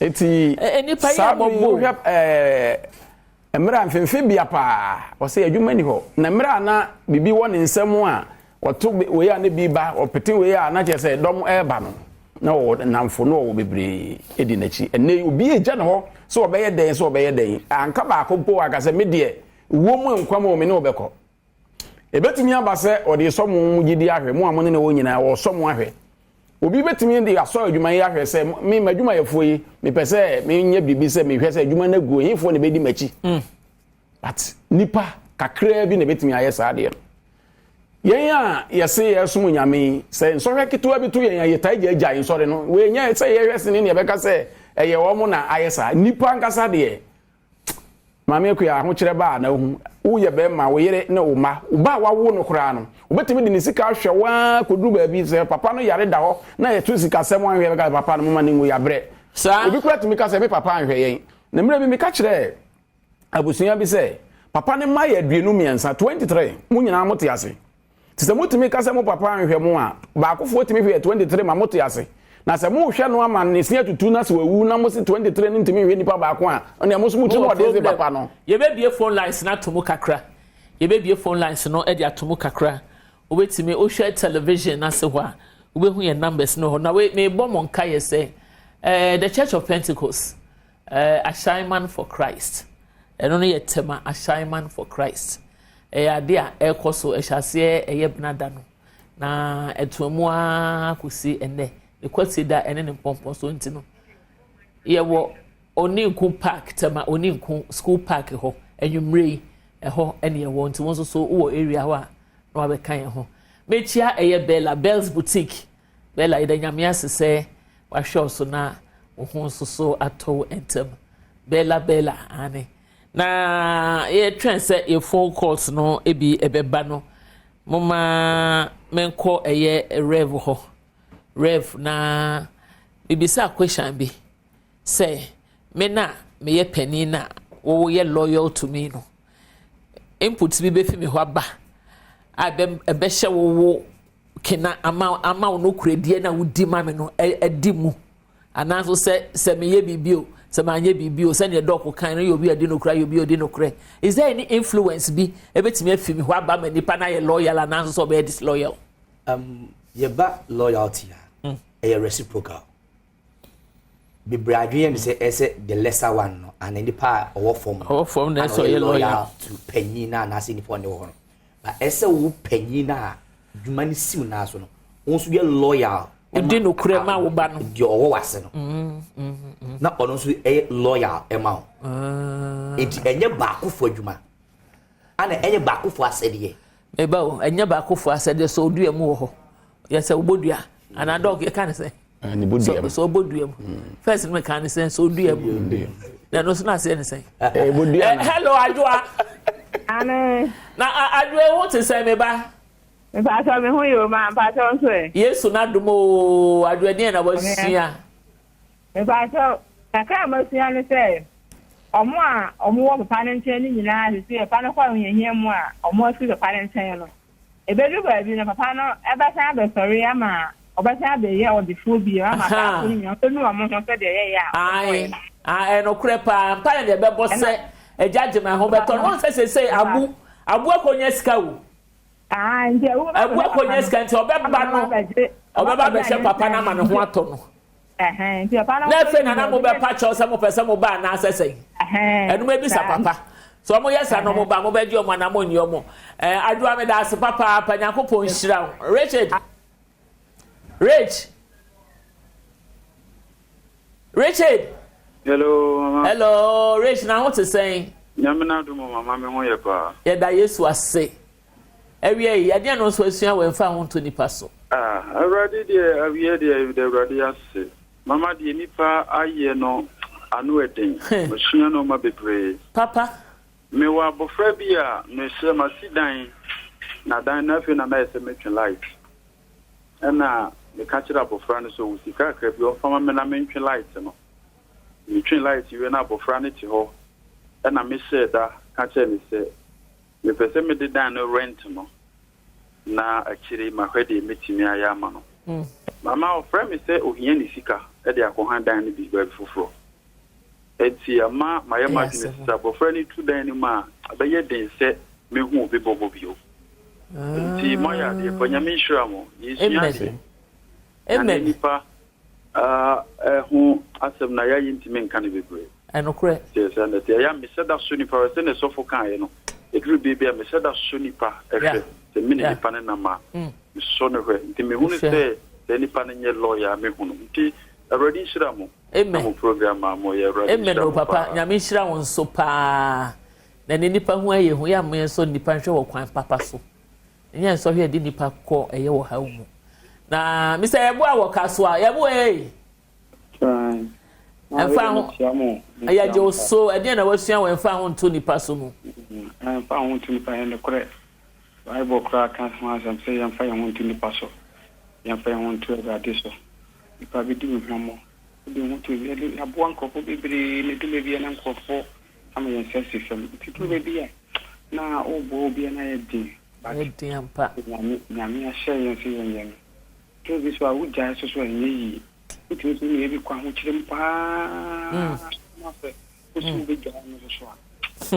Eti nipa yɛ saa bere yi mmɔbɔ o. Wohwɛ mmerɛ a mfemfe bia paa ɔsɛ adwuma ni hɔ, na mmerɛ a na biribi wɔ ne nsam a ɔto wei a ne bi ba, ɔpete wei a na kyerɛ sɛ dɔm ɛreba no, na ɔwɔ namfo na ɔwɔ bebree edi n'akyi. Ɛnɛ yi obi egya ne hɔ sɛ ɔbɛyɛ dɛn, sɛ ɔbɛyɛ dɛn anka baako mpo aka sɛ me deɛ, wuo mu nkwa mu, me ne ɔbɛkɔ. Ebetumi aba sɛ ɔde sɔ mo mu gyidi ahwɛ mo a mo ne ne wɔ nyinaa, wɔsɔ mo ahwɛ. Obi bɛtumi de asɔ adwuma yi ahwɛ sɛ me m'adwumayɛfoɔ yi, mepɛ sɛ menyɛ biribi sɛ mehwɛ sɛ adwuma no agu hefoɔ na ɛbɛdi m'akyi. But nipa kakraa bi na ɛbɛtumi ayɛ saa adeɛ no. Yɛn a yɛse yɛsom Nyame yi, sɛ nsɔhwɛ ketewa bi to yɛn a, yɛtae gya agya nsɔre no. Wɔnyɛ sɛ yɛhwɛ sene ne yɛbɛka sɛ ɛyɛ wɔn na ayɛ saa. Nipa ankasa deɛ, Maame Akua, ahokyerɛ ba a na ohu woyɛ bɛrima, wo yere ne wo mma, wo ba a wawo no koraa no, wobɛtumi de ne sika ahwɛ waa kɔduru baabi. Sɛ papa no yare da hɔ na yɛto sikasɛm anhwɛ, bɛka sɛ papa no moma ne ngu, yɛabrɛ. Saa. Obi koraa tumi ka sɛ me papa anhwɛ yɛn. Na mmerɛ bi meka kyerɛɛ abusua bi sɛ papa ne mma yɛ 23, 23, mo nyinaa mote ase. Nti sɛ motumi ka sɛ mo papa anhwɛ mo a, baakofoɔ tumi hwɛ 23 ma mote ase, na sɛ mohwɛ no ama ne se atutu na sɛ wawu na mo se 23 no ntumi nhwɛ nipa baako a, ɛnea mo nso mo tirim ɔden se papa no. Yɛbɛbie phone lines no ato mu kakra. Yɛbɛbie phone lines no de ato mu kakra. Wobɛtumi wohwɛ television ase hɔ a, wobɛhu yɛn numbers no hɔ. Na wei mebɔ mo nka yɛ sɛ The Church of Pentecost, Ashaiman for Christ, ɛno no yɛ Tema Ashaiman for Christ. Ɛyɛ ade a ɛrekɔ so, ɛhyɛ aseɛ ɛyɛ benada no na ɛtoa mu ara kɔsi ɛnɛ ne kwasie da ɛne ne mpɔmpɔ so. Nti no yɛwɔ Oninku Park, Tema Oninku School Park hɔ anwummerɛ yi, ɛhɔ ɛne ɛwɔ. Nti wɔn nso so wɔ area hɔ a na wabɛka yɛn ho. Mekyia ɛyɛ Bella Bells Boutique. Bella, yɛda Nyame ase sɛ wahwɛ wo so na wo ho nso so atɔ wo ntɛm. Bella, Bella, ane na yɛtwɛn sɛ yɛ phone calls no ebi ɛbɛba no, moma menkɔ ɛyɛ Rev hɔ. Rev, na bibisa question bi sɛ me na meyɛ panin na wɔyɛ loyal to me no, input bi bɛfi me hɔ aba a ɛbɛhyɛ wo wo kena ama wo no kuredie na wodi ma me no ɛdi mu, anaasɛ sɛ meyɛ biribi o, sɛ manyɛ biribi o, sɛdeɛ dɔɔko kan no yɛ obi a ɔdi no kora, yɛ obi a ɔdi no korɛ, is there any influence bi ebɛtumi afi mi hɔ aba ma nipa na yɛ loyal anaasɛ sɛ ɔbɛyɛ disloyal? Yɛba loyalty a, ɛyɛ reciprocal. Bebree adwene yɛ no sɛ ɛsɛ the lesser one no ana nipa a ɔwɔ fam no ɔwɔ fam na ana ɛsɛ ɔyɛ loyal to panyin na anaasɛ nipa ɔne wɔ hɔ no, but ɛsɛ wo panyin na dwuma no siw naa so no, wo nso yɛ loyal. Wodi nokorɛ ma wo ba no. Deɛ ɔwɔ w'ase no, na ɔno nso ɛyɛ loyal ɛma wo. Nti ɛnyɛ baakofo adwuma ana ɛnyɛ baakofo asɛdeɛ. Meba o, ɛnyɛ baakofo asɛdeɛ sɛ odua mu wɔ hɔ yɛ sɛ wobɔdua anaa dɔg yɛka ne sɛ. Ah, ne bodua mu. Sɛ ɔbɔ dua mu. First no meka ne sɛ sɛ ɔdua mu. Na ɛno nso na aseɛ ne sɛn? Eh, bodua eh, na. Hello Adwoa. Ane. Na Adwoa ehu te sɛ me ba. Mpatsɔ me ho yɛ o ma mpatsɔ nso ɛ. Yesu n'adom o Adwoa deɛ na wasua. Mpatsɔ kakra a masua ne sɛ ɔmo a ɔmo wɔ papa no nkyɛn no nyinaa sisi papa no kɔ ahohiahia mu a ɔmo afiri papa no nkyɛn no. Ebedu baabi no, papa no bɛsan abɛsɔre ama ɔbɛsan abɛyɛ ɔdefoɔ bio ama saa afoɔ no nyinaa wɔbɛnu wɔn ho sɛdeɛ ɛyɛeɛ a wɔbɔeɛ no. Ae, ɛnokorɛ paa, mpaeɛ na yɛbɛbɔ sɛ Agya Agyeman ho bɛtɔ no. Wohu sɛ seesei Abu, Abu akɔnya sika o. Abu akɔnya sika nti ɔbɛba no, ɔbɛba abɛhwɛ papa no ama ne ho atɔ no. Na afei na na mobɛpa kyɛw sɛ mopɛ sɛ moba anaasɛ sɛn. Ɛno mɛbisa papa. So ɔmo yɛ saa na ɔmo ba mobɛgye ɔmo anaa monnye ɔmo. Ɛɛ Adwoa meda ase papaapa Nyankopɔn nhyira wo. Richard Rich Richard. Hello mama. Hello Rich na ho te sɛn? Nyame n'adom o mama me ho yɛ paa. Yɛda Yesu ase. Awia yi, ɛdeɛn na wo nso asua wɔ ɛmfa ho nto nipa so? Ah, Awurade deɛ awiɛ deɛ yɛda Awurade ase. Mama deɛ nipa ayɛ no ano ɛden. Masua nnoɔma bebree. Papa. Mewɔ abɔfra bi a mehyɛ masi dan na dan no afei na na ayɛ sɛ metwe light. Ɛna meka kyerɛ abɔfra no sɛ ɔwɔ sika kakra bi ɔmfa ma me na mentwe light no. Metwe light wie na abɔfra no te hɔ ɛna mehyɛɛ da ka kyerɛɛ no sɛ Mepɛ sɛ mede dan no rent no na akyire yi mahwɛ deɛ mɛtumi ayɛ ama no. Mama ɔfrɛ me sɛ ɔhia ne sika de akɔha dan no bi baabi foforɔ. Enti ama mayɛ m'adwene sɛ sɛ abɔfra no tu dan no mu a, ɛbɛyɛ den sɛ mɛhu obi bɔbɔ bio. Enti moayɛ adeɛ pa. Nyame nhyira mo. Yɛsua adeɛ. Na ne nipa ho asɛm na yɛ yɛntumi nka no bebree. Ɛnokorɛ. Nti ɛsɛ na ɛteɛ. Ɛyɛ a mehyɛ da sɔ nipa hwɛ sɛdeɛ sɔfo kaeɛ no. Ɛduru bere bi a mehyɛ da sɔ nipa hwɛ. Sɛ me ne nipa no nam a, mesɔ no hwɛ. Nti mehunu sɛ saa nipa no nyɛ lawyer a mehu no. Nti Awurade nhyira mo na mo program a moyɛ. Awurade Amen nhyira o mo papa paa. Nyame nhyira wo nso paa na ne nipa ho ayɛ hu yɛ a mo yɛn sɔ nipa nhwɛ wɔ kwan papa so. Ɛnyɛ nsɔhwɛ a ɛde nnipa kɔ ɛyɛ wɔ haw mu. Na Mr. Yeboah wɔ Kasoa. Yeboah ei. Ɛmfa ho yɛgye wo so ɛdeɛ na wasua wɔ ɛmfa ho nto nipa so mu. Ɛmfa ho nto nipa yɛ nokorɛ. Bible koraa ka ho asɛm sɛ yɛmfa yɛn ho nto nipa so. Yɛmfa yɛn ho nto Awurade so. Nipa bɛdi wo hwammɔ. Wode wo ho to yɛaboa nkurɔfoɔ bebree na ɛdu baabi a na nkurɔfoɔ ama yɛn nsa si fam. Nti duru baabi a na woboa obi a na ayɛ den but Ɛyɛ den ampa. Nyame Nyame ahyɛ yɛn sɛ yɛnyɛ no. Duru bi so a wogyae so so a ɛnyɛ yie. Wotumi nso nua bi kɔ ahokyere mu paa na sɛ wosi wobɛgyae no nso so a so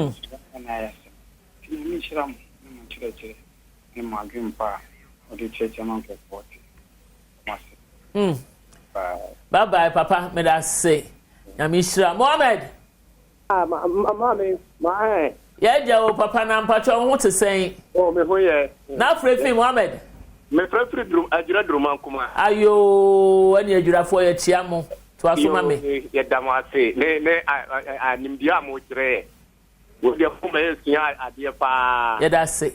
na ayɛ asɛm. Nti Nyame nhyira mo ne mo nkyerɛkyerɛ ne mo adwempa a mode kyerɛkyerɛ ma nkurɔfoɔ te. Mo ase. Bye. Bye bye papa meda ase Nyame nhyira Mohammed. Ah, ma, ma, maame, ma ɛ. Yɛagya o papa na mpakyɛ wo ho te sɛn? Oh, me ho yɛ. Na afrɛ fi Mohammed? Me frɛ firi Durum, Adwira Durumankoma. Ayoo, ɛne Adwirafoɔ yɛkyea mo. Toa so ma me. Yoo, yɛda mo ase ne ne a, a, nimdeɛ a mokyerɛ yɛ. Wo deɛ mo ma yɛsua adeɛ paa. Yɛda ase.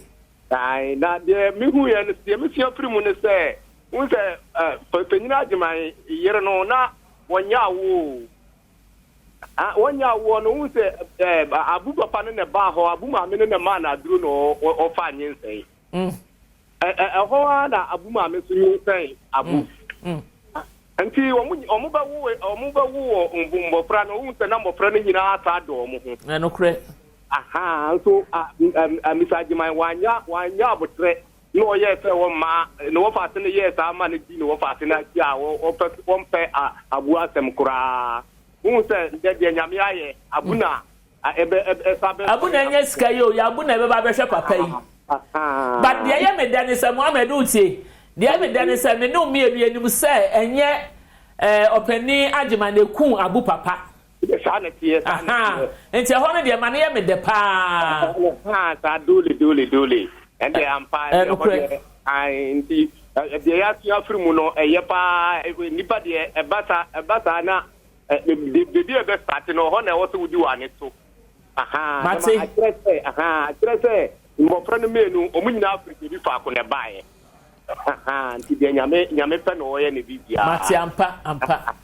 Ae, na deɛ mehu yɛ no, deɛ mesua firi mu ne sɛ, wohu sɛ, ɛ, Panyin Agyeman yere no, na wɔnyɛ awoɔ o. Ah, wɔnyɛ awoɔ no, wohu sɛ eh, Abu papa no na ɛbaa hɔ, Abu maame no na ɛmaa no aduro na ɔfaa nyinsɛn. Mm. Ɛhɔ ara na Abu maame nso nyinsɛn Abu. Mm. Mm. Nti wɔn wɔn bɛwo wɔn bɛwo wɔ mbɔfra no, wohu sɛ na mbɔfra no nyinaa saa dɔ wɔn ho. Ɛnokorɛ. Aha, nso Mr. Agyeman wanya wanya abotrɛ na ɔyɛɛ sɛ wɔmma ne wɔfaase no yɛɛ saa ma no di ne wɔfaase no akyi a wɔpɛ wɔmpɛ abu asɛm koraa. Wohu sɛ ndɛ deɛ Nyame ayɛ, abu na ɛbɛ ɛsa bɛ. Abu na anya sika yi o, yɛ abu na ɛbɛba abɛhwɛ papa yi. But deɛ ɛyɛ me dɛ ne sɛ, Mohammed wotie, deɛ ɛyɛ me dɛ ne sɛ me ne wo mmienu yɛnim sɛ ɛnyɛ ɛɛ ɔpanin Agyeman na ɛkuu abu papa. Saa na ɛteɛ, saa na ɛteɛ. Nti ɛhɔ no deɛ ma no yɛ me dɛ paa. Ahaa, saa dole dole dole. Ɛnde ampa, ɛnde ɛhɔ deɛ, ae, nti deɛ yɛasua afiri mu no, ɛyɛ paa. Nnipa deɛ, ɛba saa, ɛba saa na baabi a ɛbɛ start no, ɛhɔ na ɛwɔ sɛ wodi w'ane so. Ahaa, na ma akyerɛ sɛ, ahaa, akyerɛ sɛ mmɔfra no mmienu, wɔn nyinaa firi baabi faako na ɛbaeɛ. Nti deɛ Nyame Nyame pɛ na ɔyɛ ne biribiara. Mate ampa ampa.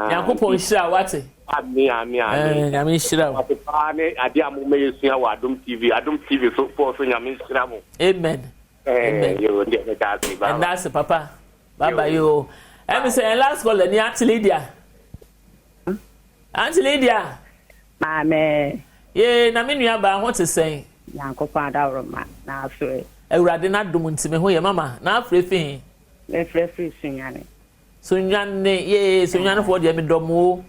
Nyankopɔn nhyira wo wate. Amen amen amen. Eh, Nyame nhyira wo. Mate paa ne adeɛ a moma yɛsua wɔ Adom TV Adom TV so foɔ so Nyame nhyira mo. Amen. Eh, Amen. Yo, ndeɛ meda ase. Bye Ɛnda ase papa. Bye bye yo. Ɛmi sɛ yɛn last caller ni Auntie Lydia. Auntie Lydia. Maame. Yee, na me nua baa ho te sɛn? Nyankopɔn adaworoma na afrɛ. Awurade n'adom nti me ho yɛ mama na afrɛ fi he? Mefrɛ firi Sunyani. Sunyani, yee, Sunyanifoɔ deɛ medɔ mo o.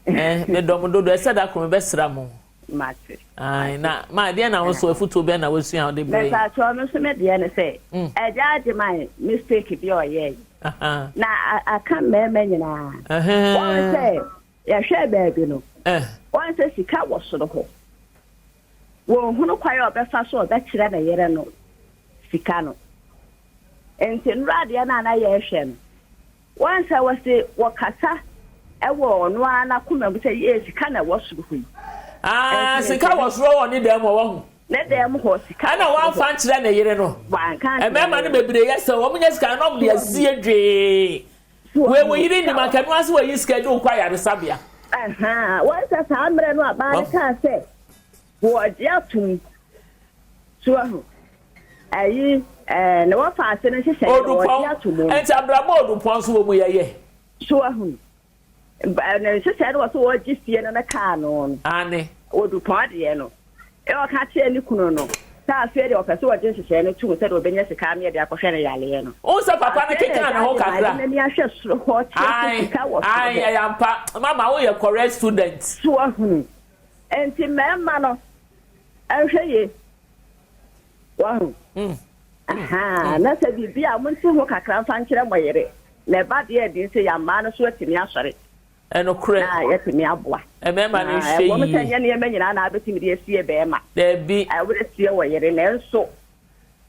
Eh, medɔ mo dodo, ɛsɛ da koro mebɛsra mo. Mate. Ae, na ma deɛ na wo nso afutuo bɛn na wasua a wode brɛ yi? Mepatwɔ me nso me deɛ ne sɛ, Agya Agyeman mistake bi a ɔyɛe na aka mmarima nyinaa. Wɔn sɛ yɛhwɛɛ baabi no, wɔn sɛ sika wɔ soro hɔ. Wɔnhunu kwan a ɔbɛfa so a ɔbɛkyerɛ ne yere no sika no. Nti nnora adeɛ no a na yɛrehwɛ no, Wɔn sɛ wɔse wɔkasa wɔ ɔno ara n'akoma mu sɛ yee sika na ɛwɔ soro hɔ yi. Ah, sika wɔ soro wɔ ne dan mu hɔ wahu. Ne dan mu hɔ sika. Ɛna wɔamfa nkyerɛ ne yere no. Wanka nkyerɛ. Mmarima no bebree yɛ sɛ wɔn nyɛ sika na wɔn de asie dwee. Wei wɔ yere nim anka no ase wɔyi sika de okɔ ayaresabea. Wɔn sɛ saa mmerɛ no abaa no kaa sɛ wɔgye atom so ahu. Ayi ɛɛ na wɔfa ase no nhyehyɛe na wɔde ato mu. Nti abrabɔ odupɔn nso wɔ mu yɛyɛ. So ahunu. Ne nhyehyɛe no wɔ so wɔgye fie no ne kaa no no. Ane. Odupɔn deɛ no. Ɛ ɔka kyerɛ ne kunu no sɛ afei deɛ ɔpɛ sɛ ɔgye nhyehyɛe no tom sɛdeɛ ɔbɛnya sika ama de akɔhwɛ ne yareɛ no. Wohu sɛ papa no kekaa ne ho kakra. Afei na n'ani ahwɛ soro hɔ kyerɛ sɛ sika wɔ soro hɔ. Ae, ɛyɛ ampa. Mama woyɛ correct student. So ahunu. Nti mmarima no nhwɛ yie. Wahu? Mm. Ahaa, na sɛ biribi a monte ho kakra mfa nkyerɛ mo yere, na ɛba deɛ adi sɛ yɛn mmaa no so atumi asɔre. Ɛnokorɛ. Na yɛatumi aboa. Mmarima no nhwɛ yie. Ɛwɔ sɛ nyɛ nneɛma nyinaa na abɛtumi de asie bɛrima. Daabi. Ɛwɔ sie wɔ yere, nanso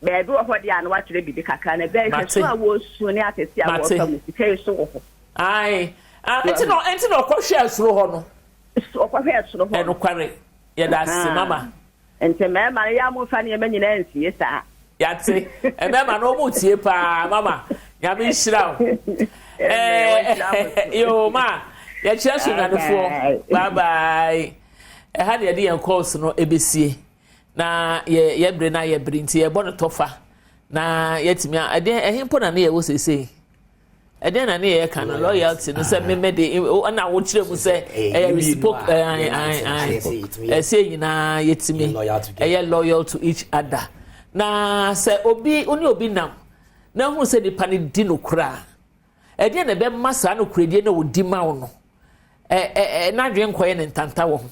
baabi wɔ hɔ deɛ a na wakyerɛ biribi kakra na bɛyɛ hwɛ so a wɔsu ne atete a wɔfa mu sika yi so wɔ hɔ. Ae. Ah, nti na nti na ɔkɔhwɛ soro hɔ no. Ɔkɔhwɛ soro hɔ. Ɛnokware. Yɛda ase mama. Nti mmarima no yɛ a momfa nneɛma nyinaa nsie saa. Yate. Mmarima no wɔn tie paa mama. Nyame nhyira wo. Eh, yo ma yɛkyerɛ so nyanefoɔ. Bye bye. Ɛha na yɛde yɛn calls no ebesie. Na yɛ yɛ bere na yɛ bere nti yɛbɔ no tɔfa. Na yɛtumi a ɛdeɛ ɛhe mpo na ne yɛwɔ seesei. Ɛdeɛn na ne yɛ ka no loyalty no sɛ meme de ɛna wokyerɛ mu sɛ ɛyɛ reciprocal ɛsɛ nyinaa yɛtumi ɛyɛ loyal to each other na sɛ obi wo ne obi nam na ehunu sɛ nipa no di nokorɛ a ɛdeɛn na ɛbɛma saa nokorɛdie na ɔdi ma wo no ɛ ɛ n'adwene nkɔyɛ ne ntanta wɔ ho.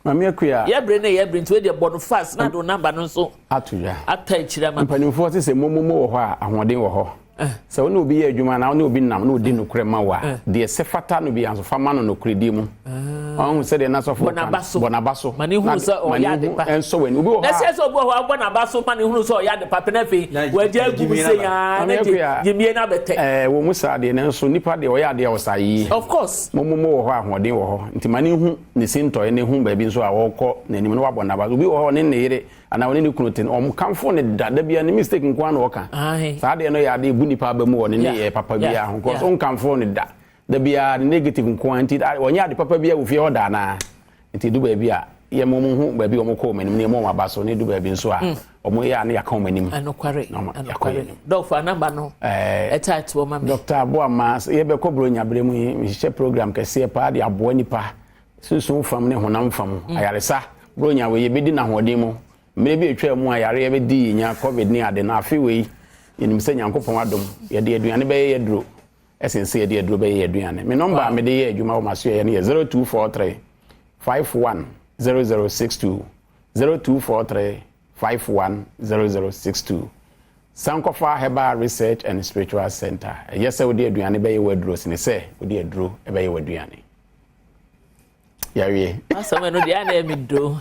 Maame Akua. Yɛ bere ne yɛ bere nti wei deɛ bɔ no fast na do namba no nso. Ato dwa. Ata akyire ama. Mpanimfoɔ se sɛ momomo wɔ hɔ a ahoɔden wɔ hɔ. Eh. Sɛ wo ne obi yɛ adwuma na wo ne obi nam na odi nokorɛ ma wo a, eh. deɛ sɛ fata no biara nso fa ma no nokorɛdie mu. Eh. Ɔhu sɛdeɛ n'asɔfo ka no, bɔ n'aba so. Ma ne hunu sɛ ɔyɛ ade pa. Ɛnsɔ w'ani. Obi wɔ hɔ a. Na sɛ sɛ obi wɔ hɔ a bɔ n'aba so ma ne hunu sɛ ɔyɛ ade pa pɛ na afei wagya agu mu sɛ yaa na gye gyimie no abɛtɛ. Ɛɛ wɔ mu saa deɛ nanso nipa deɛ ɔyɛ adeɛ a ɔsa yie. Of course. Mo mo mo wɔ hɔ ahoɔden wɔ hɔ nti ma ne hu ne sintɔɛ ne hu baabi nso a ɔrekɔ n'anim na wabɔ n'aba so. Obi wɔ hɔ ɔne ne yere anaa ɔne ne kunu te no ɔnkamfo no da da biara ne mistake nko ara na ɔka. Saa adeɛ no yɛ adeɛ ebu nipa aba mu wɔ ne nneyɛɛ papa biara ho because ɔnkamfo no da da biara ne negative nko ara nti ɔnyɛ ade papa biara wɔ fie hɔ da anaa. Nti edu baabi a, yɛma wɔn hu baabi a wɔkɔ wɔn anim na yɛma wɔn aba so, na edu baabi nso a, wɔn yɛ a na yɛaka wɔn anim. Ɛnokware, Na wɔn yɛakɔ yɛn ɛnokware. anim. Dɔk, fa namba no Ɛɛ, ɛtaa toɔ ma me. Dɔkta Aboama, sɛ yɛbɛkɔ Buronya berɛ mu yi, mehyehyɛ program kɛseɛ paa de aboa nnipa sunsum fam ne honam fam ayaresa. Buronya wei, yɛbɛdi no ahoɔden mu. Mmerɛ bi a ɛtwaa mu a yareɛ bɛdii yɛn nya, Covid ne ade no, afe wei, yɛnim sɛ Nyankopɔn adom, yɛde aduane bɛyɛ yɛn aduro. Ɛsen sɛ yɛde aduro bɛyɛ yɛn aduane. Me nɔmba a mede yɛ adwuma wɔ m'asoɛeɛ no yɛ 0243 51 0062, 0243 51 0062. Sankɔfa Herbal Research and Spiritual Center. Ɛyɛ sɛ wode aduane bɛyɛ w'aduro sene sɛ wode aduro bɛyɛ w'aduane. Yɛawie. Asɛm ɛno deɛ ana ɛmi do.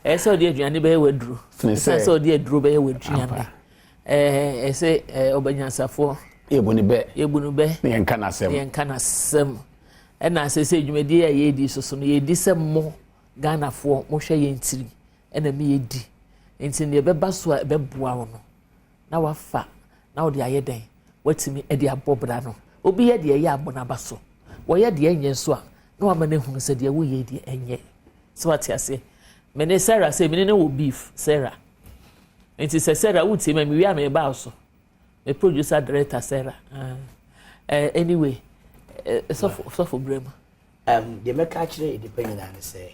Ɛyɛ sɛ ɔde aduane bɛyɛ w'aduro. Sene sɛ sɛ ɔde aduro bɛyɛ w'aduane. Ɛɛ ɛsɛ ɛɛ ɔbɛnyansafoɔ. Yɛbu ne bɛ. Yɛbu ne bɛ. Ne yɛn ka n'asɛm. Ne yɛn ka n'asɛm. Ɛna sɛ sɛ dwumadie a yɛredi soso no yɛdi sɛ mo Ghanafoɔ mohwɛ yɛn tiri ɛna mi yɛdi. Nti deɛ ɛbɛba so a ɛbɛboa wo no na wafa. Na wode ayɛ dɛn? Woatumi de abɔ bra no. Obi yɛ deɛ ɛyɛ a, bɔ n'aba so. Wɔyɛ deɛ ɛnyɛ nso a, na wama no ahunu sɛ deɛ woyɛ yi deɛ ɛnyɛ. So wate aseɛ? Me ne Sarah sɛ, me ne no wɔ beef, Sarah. Nti sɛ Sarah wotie me a, mewie a meba wo so. Me producer director Sarah. Uh, uh, anyway, uh, sɔfo sɔfo brɛ mu. Um, deɛ mɛka akyerɛ nnipa nyinaa ne sɛ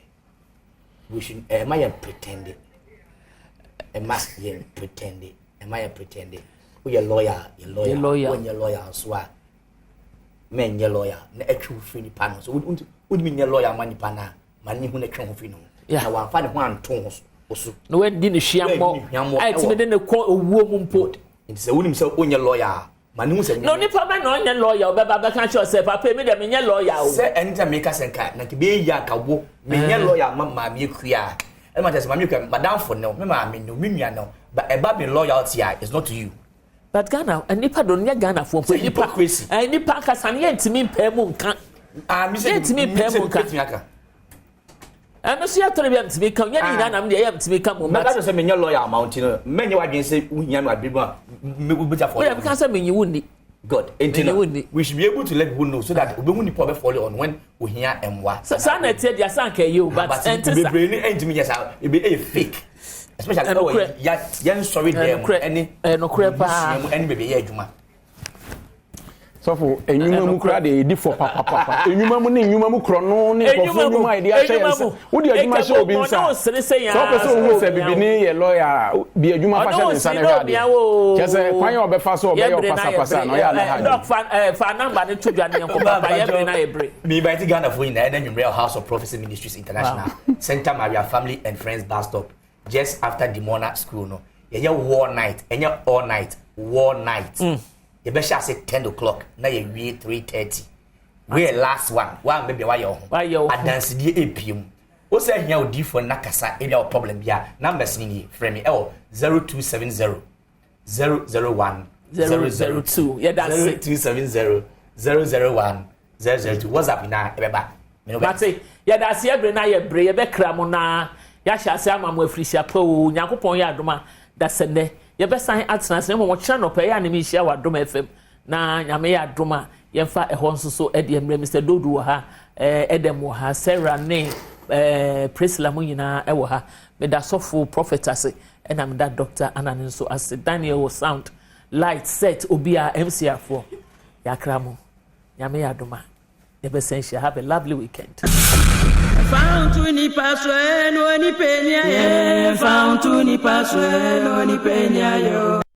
we should ɛma yɛn pretend ɛma yɛn pretend ɛma yɛn pretend woyɛ lawyer yɛ lawyer wonyɛ lawyer nso a mɛnyɛ lawyer na ɛtwe wo firi nipa no so wotumi nyɛ lawyer ma nipa no a ma ne hu na twe ho firi no ho na wamfa ne ho anto ho so na wadi ne hweammɔ a ɛtumi de ne kɔ owuo mu mpo. Nti sɛ wonim sɛ wonyɛ lawyer a ma ne hu sɛ. Na onipa bɛ na ɔnyɛ lawyer ɔbɛba bɛka kyerɛ sɛ papa mi deɛ menyɛ lawyer o. Sɛ ɛne sɛ meka sɛ nka na nka bɛyɛ yie anka wo menyɛ eh. lawyer ma maame akua a ɛma kyerɛ sɛ maame akua madamfo ne wo me maame ne wo me nua ne wo but ɛba me loyalty a it's not to you. But Ghana nipa do nyɛ Ghana fo mpo nipa eh, nipa ankasa no yɛntumi mpɛɛ mu nka. Ah, yɛntumi mpɛɛ mu nka. Ɛno so yɛtɔre bi a mtumi ka nyɛ ne nyinaa nam deɛ ɛyɛ mtumi ka mu. Mɛka sɛ menyɛ lawyer ama wo nti no mɛnyɛ w'adwene sɛ wohia me abere mu a wobɛgya fɔ. Woyɛ meka sɛ menyi wo nni. Good. Nti no we should be able to let people know so that obehu nipa ɔbɛfɔle on when ohia mmoa. Saa na ɛteɛ deɛ asan ka ɛyɛ o but ɛnte sa. Bebree ne ɛntumi nyɛ saa ebi ɛyɛ fake especially ɛwɔ ya yɛn nsɔre dɛm ɛne ɛnokorɛ paa mu ɛne baabi ɛyɛ adwuma. Sɔfo enyuma mu kura deɛ yɛdi fɔ papapapa enyuma mu ne enyuma mu korɔ no ne nkurɔfoɔ enyuma a yɛde ahyɛ yɛn nsa wode adwuma hyɛ obi nsa sɛ wopɛ sɛ wohu sɛ bibini yɛ lɔya a bi adwuma fa hyɛ ne nsa na hwɛ adeɛ kyɛ sɛ kwan a ɔbɛfa so ɔbɛyɛ ɔpasapasa no ɔyɛ a na ha adwene. Fa fa namba no to dwa ne yɛnkɔ papa yɛ bere na yɛ bere. Me invite Ghana foɔ nyinaa ɛnɛ nwummerɛ wɔ House of Prophecy Ministries International Center Maria Family and Friends bus stop just after Dimona school no yɛyɛ war night ɛnyɛ all night war night mm. yɛbɛhyɛ ase 10 o'clock na yɛwie 3:30 wei yɛ last one wa mbɛbia wayɛ wo ho adansedie ɛpie mu wo sɛ hia odiifoɔ na kasa ebia wɔ problem bi a numbers ni nie frɛ me ɛwɔ 0270 001 002 yɛda ase 0270 001 002 WhatsApp nyinaa ɛbɛba. Mate, yɛda ase yɛ bere na yɛ bere yɛbɛkra mo na yɛahyɛ ase ama mo afirihyia pa o. Nyankopɔn yɛ adom a dasɛ nnɛ yɛbɛsan atena ase na mmom ɔkyena nɔpɛ yɛ a ne menhyia wɔ Adom FM na Nyame yɛ adom a yɛmfa ɛhɔ nso so ɛdeɛ mmerɛ Mr. Dodu wɔ ha, eh, Edem wɔ ha, Sarah ne eh, Priscilla mo nyinaa ɛwɔ ha. Meda sɔfo prophet ase ɛna meda Dr. Anane nso ase. Daniel wɔ sound, light, set, obiara MCR foɔ yɛakra mo. Nyame yɛ adom a yɛbɛsan hyia. Have a lovely weekend. Fa nipa so no nipa ni ayɛ. Fa nipa so no nipa ni ayɛ.